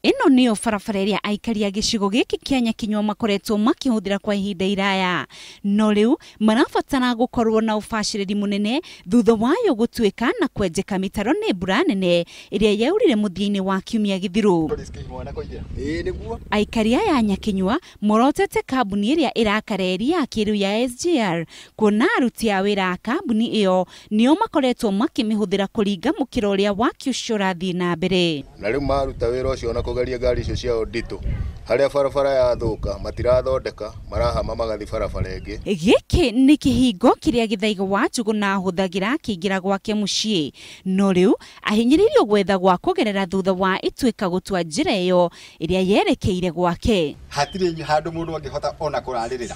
Ĩno nĩyo barabara ĩrĩa aikari a gĩcigo gĩkĩ kĩa Nyakinyua makoretwo makĩhũthĩra kwa ihinda iraya, no rĩu marabatara gũkorwo na ũbacĩrĩri mũnene thutha wayo gũtuĩka na kwenjeka mĩtaro nĩ mbura nene ĩrĩa yaurire mũthia-inĩ wa kiumia gĩthiru. Aikari aya a Nyakinyua morotete kambuni ĩrĩa ĩraka reri ya kĩrĩu ya SGR kuona aruti a wĩra a kambuni ĩyo nĩo makoretwo makĩmĩhũthĩra kũringa mũkĩra ũrĩa waki ũcio ũrathiĩ na mbere. Na rĩu maruta wĩra ũcio na kũgeria ngari icio ciao nditũ harĩa barabara yathũka matirathondeka, marahama magathi barabara ĩngĩ. Gĩkĩ nĩ kĩhingo kĩrĩa Gĩthaiga wa Njũgũna ahũthagĩra akĩingĩra gwake mũciĩ, no rĩu ahinyĩrĩirio gwetha gwa kũgerera thutha wa ituĩka gũtua njĩra ĩyo ĩrĩa yerekeire gwake. Hatirĩ handũ mũndũ angĩhota ona kũrarĩrĩra,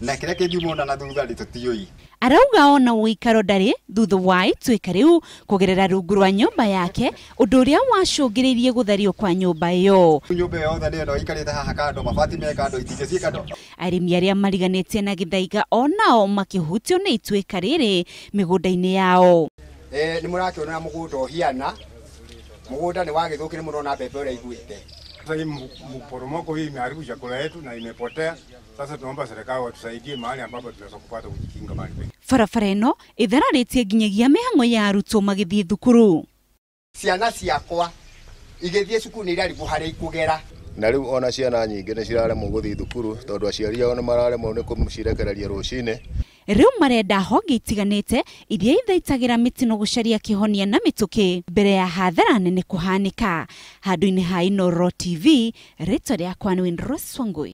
na kĩrĩa kĩngiumana na thutha rĩ tũtiũĩ. Arauga ona ũikaro ndarĩ thutha wa ituĩka rĩu kũgerera rungu rwa nyũmba yake, ũndũ ũrĩa wacũngĩrĩirie gũthario kwa nyũmba ĩyo. Nyũmba yothe nĩ ĩno ĩikarĩte haha kando, mabati me kando, itingĩ ciĩ kando. Arĩmi arĩa mariganĩtie na Gĩthaiga onao makĩhutio nĩ ituĩka rĩrĩ mĩgũnda-inĩ yao. Nĩ mũrakĩona mũgũnda ũhiana, mũgũnda nĩ wagĩthũkire mũno na mbembe ũrĩa iguĩte. Sasa hii mporomoko hii imeharibu chakula yetu na imepotea. Sasa tunaomba serikali watusaidie mahali ambapo tunaweza kupata kujikinga mahali pengine. Barabara ĩno ĩthararĩtie nginyagia mĩhang'o ya arutwo magĩthiĩ thukuru. Ciana ciakwa igĩthiĩ cukuru nĩ irarigwo harĩa ikũgera. Na rĩu ona ciana nyingĩ nĩ ciraremwo gũthiĩ thukuru tondũ aciari ao nĩ mararemwo nĩ kũcirekereria rũcinĩ. Rĩu marenda honge itiganĩte iria ithaitagĩra mĩtino gũcaria kĩhonia na mĩtũkĩ mbere ya hathara nene kũhanĩka. Handũ-inĩ ha Inooro TV, rĩtwa rĩakwa nĩ Winrose Wangui.